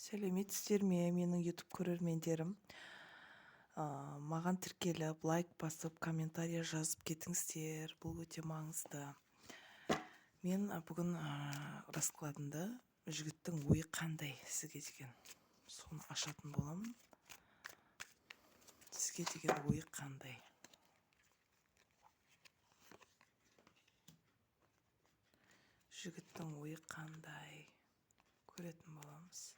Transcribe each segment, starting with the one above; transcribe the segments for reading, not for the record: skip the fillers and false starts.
Сәлеметсіздер ме, менің YouTube көрермендерім? Маған тіркеліп, лайк басып, комментарий жазып кетіңіздер. Бұл өте маңызды. Мен бүгін раскладында жігіттің ойы қандай сізге деген, соны ашатын боламын. Сізге деген ойы қандай? Жігіттің ойы қандай? Көретін боламыз.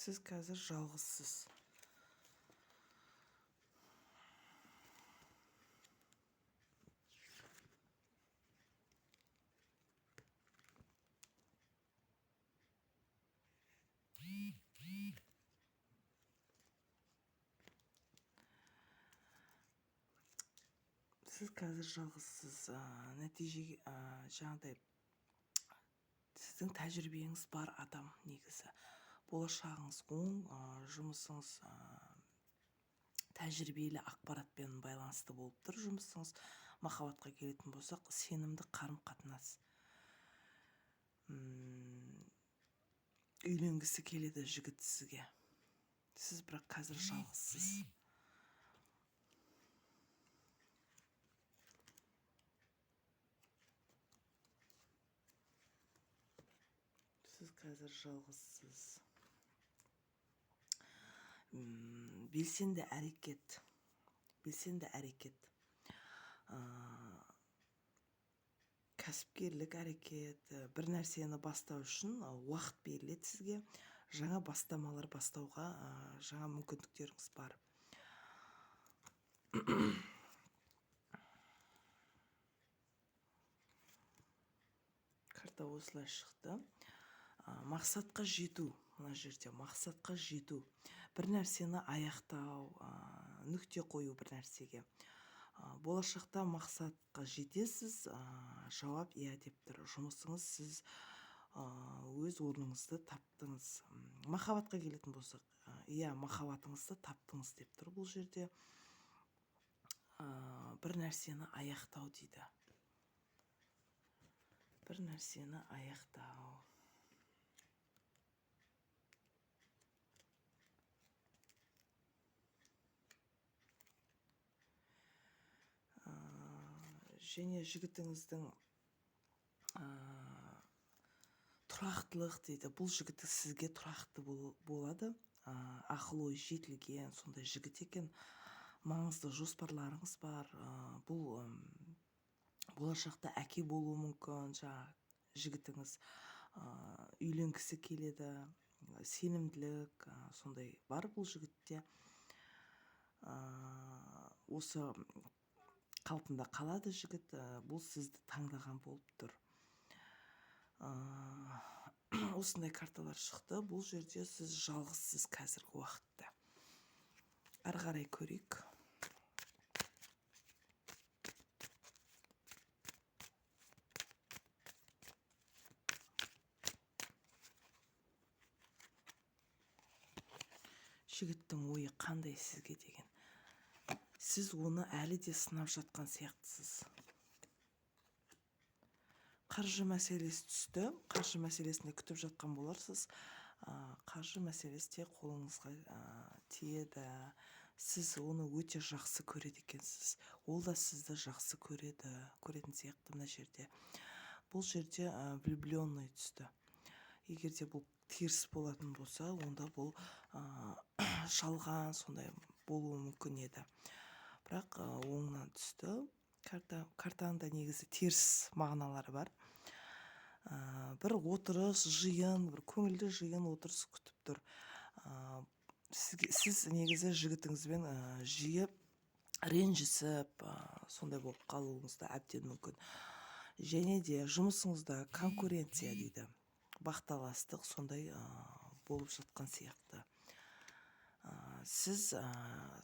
Сіз қазір жалғызсыз. Сіз қазір жалғызсыз. Нәтижеге жаңағыдай сіздің тәжірибеңіз бар адам негізі. Болашағыңыз оң, жұмысыңыз тәжірибелі ақпаратпен байланысты болып тұр жұмысыңыз. Махаббатқа келетін болсақ, сенімді қарым-қатынас. Үйленгісі келеді жігіт сізге. Сіз бірақ қазір жалғызсыз. Сіз қазір жалғызсыз. Белсенді әрекет. Белсенді әрекет. Кәсіпкерлік әрекет, бір нәрсені бастау үшін уақыт беріледі сізге. Жаңа бастамалар бастауға жаңа мүмкіндіктеріңіз бар. Карта осылай шықты. Мақсатқа жету, мына жерде мақсатқа жету. Бір нәрсені аяқтау, нүкте қою бір нәрсеге. Болашақта мақсатқа жетесіз, жауап иә деп тұр. Жұмысыңыз, сіз өз орныңызды таптыңыз. Махаббатқа келетін болсақ, иә, махаббатыңызды таптыңыз деп тұр бұл жерде. Бір нәрсені аяқтау дейді. Бір нәрсені аяқтау. Және жігітіңіздің тұрақтылық дейді. Бұл жігіт сізге тұрақты болады. Ақыл ой жетілген сондай жігіт екен. Маңызды жоспарларыңыз бар. Бұл болашақта әке болуы мүмкін. Жаңа жігітіңіз үйленгісі келеді. Сенімділік сондай бар бұл жігітте. Осы қалпында қалады жігіт, бұл сізді таңдаған болып тұр. Осындай карталар шықты. Бұл жерде сіз жалғызсыз қазіргі уақытта. Ары қарай көрейік. Жігіттің ойы қандай сізге деген. Сіз оны әлі де сынап жатқан сияқтысыз. Қаржы мәселесі түсті. Қаржы мәселесіне күтіп жатқан боларсыз. Қаржы мәселесі де қолыңызға тиеді. Сіз оны өте жақсы көреді екенсіз. Ол да сізді жақсы көреді, көретін сияқты мына жерде. Бұл жерде влюбленный түсті. Егер де бұл теріс болатын болса, онда бұл жалған сондай болуы мүмкін еді. Бірақ оңынан түсті. Картаның да негізі теріс мағыналары бар. Бір отырыс, жиын, бір көңілді жиын отырыс күтіп тұр. Сіз негізі жігітіңізбен жиі ренжісіп, сондай болып қалуыңыз да әбден мүмкін. Және де жұмысыңызда конкуренция дейді. Бақталастық сондай болып жатқан сияқты. Сіз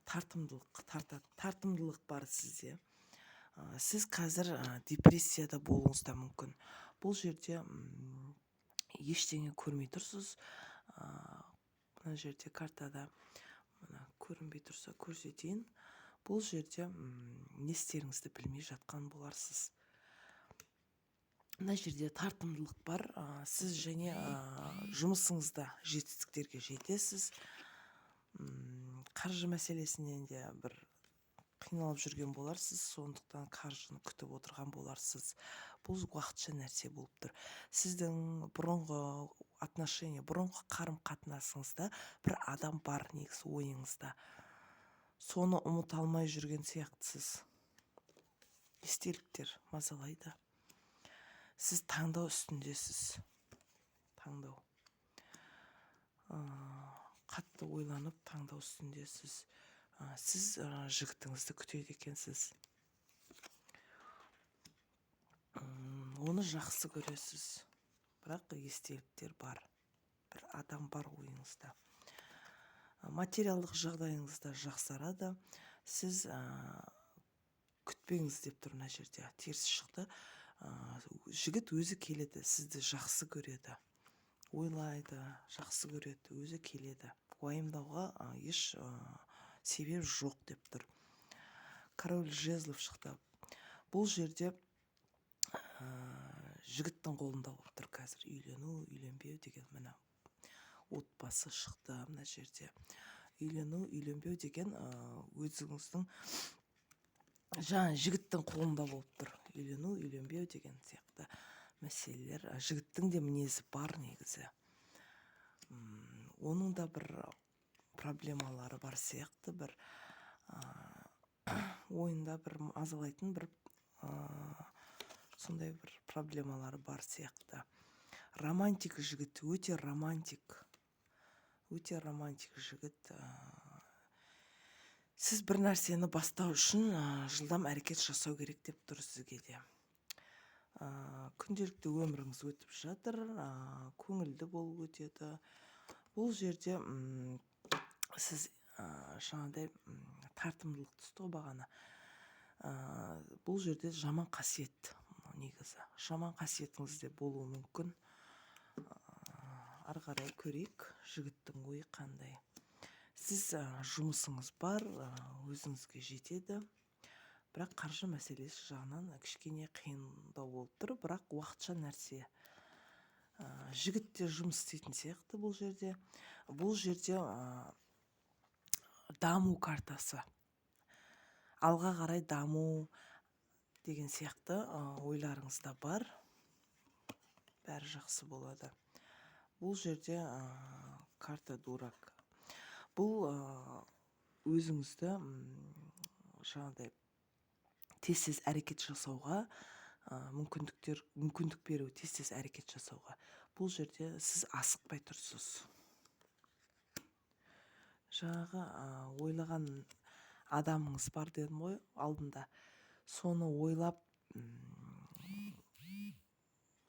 тартымдылық бар сізде. Сіз қазір депрессияда болуыңыз да мүмкін. Бұл жерде ештеңе көрмей тұрсыз. Мына жерде картада мына көрінбей тұрса көрсетейін. Бұл жерде не істеріңізді білмей жатқан боларсыз. Мына жерде тартымдылық бар. Сіз және жұмысыңызда жетістіктерге жетесіз. Қаржы мәселесінен де бір қиналып жүрген боларсыз, сондықтан қаржыны күтіп отырған боларсыз. Бұл уақытша нәрсе болып тұр. Сіздің бұрынғы отношение, бұрынғы қарым-қатынасыңызда бір адам бар негізі ойыңызда. Соны ұмыта алмай жүрген сияқтысыз. Естеліктер мазалайды. Сіз таңдау үстіндесіз. Таңдау. Қатты ойланып таңдау үстіндесіз. Сіз жігітіңізді күтеді екенсіз. Оны жақсы көресіз. Бірақ естеліктер бар. Бір адам бар ойыңызда. Материалдық жағдайыңыз да жақсарады. Сіз күтпеңіз деп тұр мына жерде. Теріс шықты. Жігіт өзі келеді, сізді жақсы көреді. Ойлайды, жақсы көреді, өзі келеді. Уайымдауға еш себеп жоқ деп тұр. Король жезлов шықты. Бұл жерде жігіттің қолында болып тұр қазір. Үйлену, үйленбеу деген міне отбасы шықты мына жерде. Үйлену, үйленбеу деген өзіңіздің жаңа жігіттің қолында болып тұр. Үйлену, үйленбеу деген сияқты мәселелер. Жігіттің де мінезі бар негізі. Оның да бір проблемалары бар сияқты, бір ойында бір мазалайтын бір сондай бір проблемалары бар сияқты. Романтик жігіт, өте романтик. Өте романтик жігіт. Сіз бір нәрсені бастау үшін жылдам әрекет жасау керек деп тұр сізге де. Күнделікті өміріңіз өтіп жатыр, көңілді болып өтеді. Бұл жерде сіз жаңағыдай тартымдылық түсті ғой бағана. Бұл жерде жаман қасиет негізі. Жаман қасиетіңіз де болуы мүмкін. Ары қарай көрейік, жігіттің ойы қандай. Сіз жұмысыңыз бар, өзіңізге жетеді. Бірақ қаржы мәселесі жағынан кішкене қиындау болып тұр, бірақ уақытша нәрсе. Жігіт те жұмыс істейтін сияқты бұл жерде. Бұл жерде даму картасы. Алға қарай даму деген сияқты ойларыңыз да бар. Бәрі жақсы болады. Бұл жерде карта дурак. Бұл өзіңізді жаңағыдай тез-тез әрекет жасауға мүмкіндік беру, тез-тез әрекет жасауға. Бұл жерде сіз асықпай тұрсыз. Жаңағы ойлаған адамыңыз бар дедім ғой алдында. Соны ойлап,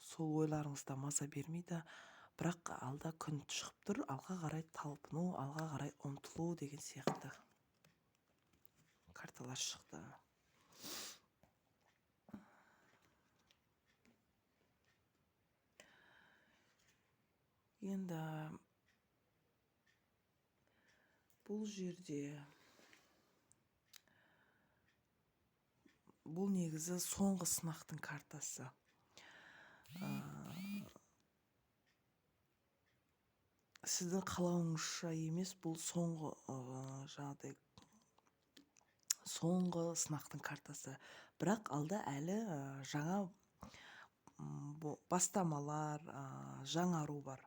сол ойларыңызда маза бермейді. Бірақ алда күн шығып тұр, алға қарай талпыну, алға қарай ұмтылу деген сияқты карталар шықты. Енді бұл жерде бұл негізі соңғы сынақтың картасы. Сіздің қалауыңызша емес, бұл соңғы жаңағыдай соңғы сынақтың картасы. Бірақ алда әлі жаңа бастамалар, жаңару бар.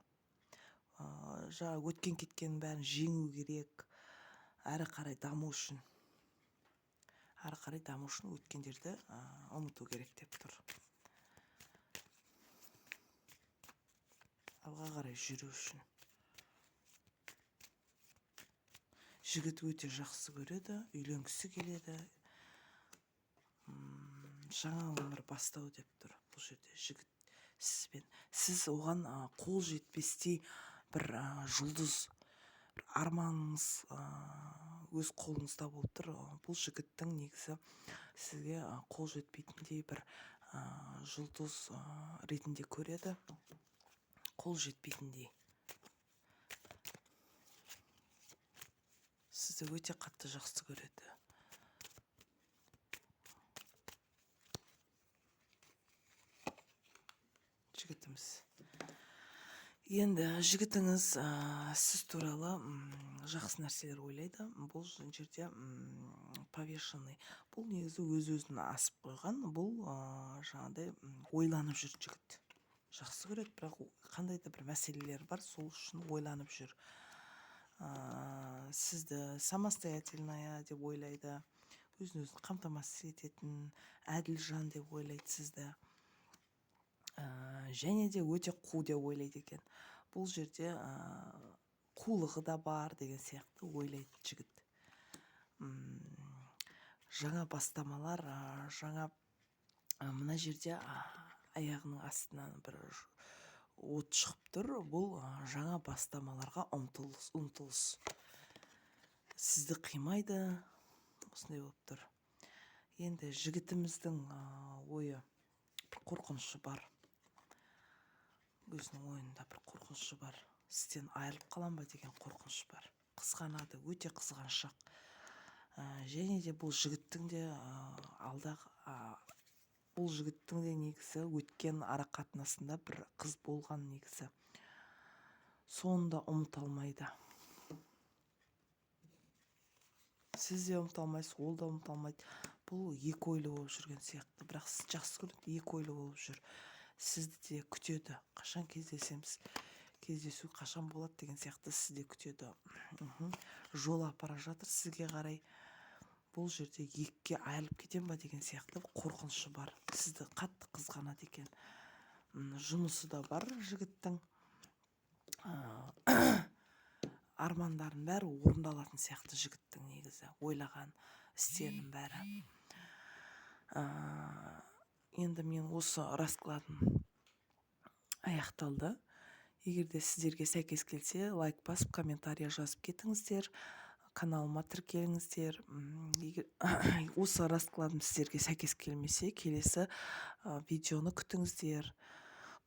Жаңа өткен кеткеннің бәрін жеңу керек, әрі қарай даму үшін. Әрі қарай даму үшін өткендерді ұмыту керек деп тұр. Алға қарай жүру үшін. Жігіт өте жақсы көреді, үйленгісі келеді. Жаңа өмір бастау деп тұр. Бұл жерде жігіт сізбен. Сіз оған қол жетпестей бір жұлдыз, бір арманыңыз өз қолыңызда болып тұр. Бұл жігіттің негізі сізге қол жетпейтіндей бір жұлдыз ретінде көреді. Қол жетпейтіндей. Сізді өте қатты жақсы көреді. Жігітіміз. Енді жігітіңіз сіз туралы жақсы нәрселер ойлайды. Бұл жерде повешенный. Бұл негізі өз-өзін асып қойған. Бұл жаңағыдай ойланып жүр жігіт. Жақсы көреді, бірақ қандай да бір мәселелер бар, сол үшін ойланып жүр. Сізді самостоятельная деп ойлайды. Өзін өзін қамтамасыз ететін әділ жан деп ойлайды сізді. Және де өте қу деп ойлайды екен. Бұл жерде қулығы да бар деген сияқты ойлайды жігіт. Жаңа бастамалар, жаңа мына жерде аяғының астынан бір от шығып тұр. Бұл жаңа бастамаларға ұмтылыс. Сізді қимайды, осындай болып тұр. Енді жігітіміздің ойы, бір қорқынышы бар. Өзінің ойында бір қорқынышы бар. Сізден айырылып қалам ба деген қорқыныш бар. Қызғанады, өте қызғаншақ. Және де бұл жігіттің де алдағы, бұл жігіттің де негізі өткен ара қатынасында бір қыз болған негізі. Соны да ұмыта алмайды. Сіз де ұмыта алмайсыз, ол да ұмыта алмайды. Бұл екі ойлы болып жүрген сияқты. Бірақ сіз жақсы көреді, екі ойлы болып жүр. Сізді де күтеді. Қашан кездесеміз, кездесу қашан болады деген сияқты сізді де күтеді. Жол апара жатыр сізге қарай. Бұл жерде екіге айырылып кетем ба деген сияқты қорқынышы бар. Сізді қатты қызғанады екен. Жұмысы да бар жігіттің. Армандарының бәрі орындалатын сияқты жігіттің негізі. Ойлаған істерінің бәрі. Енді мен осы раскладым аяқталды. Егер де сіздерге сәйкес келсе, лайк басып, комментария жазып кетіңіздер, каналыма тіркеліңіздер. Егер осы раскладым сіздерге сәйкес келмесе, келесі видеоны күтіңіздер.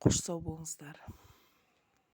Қош сау болыңыздар.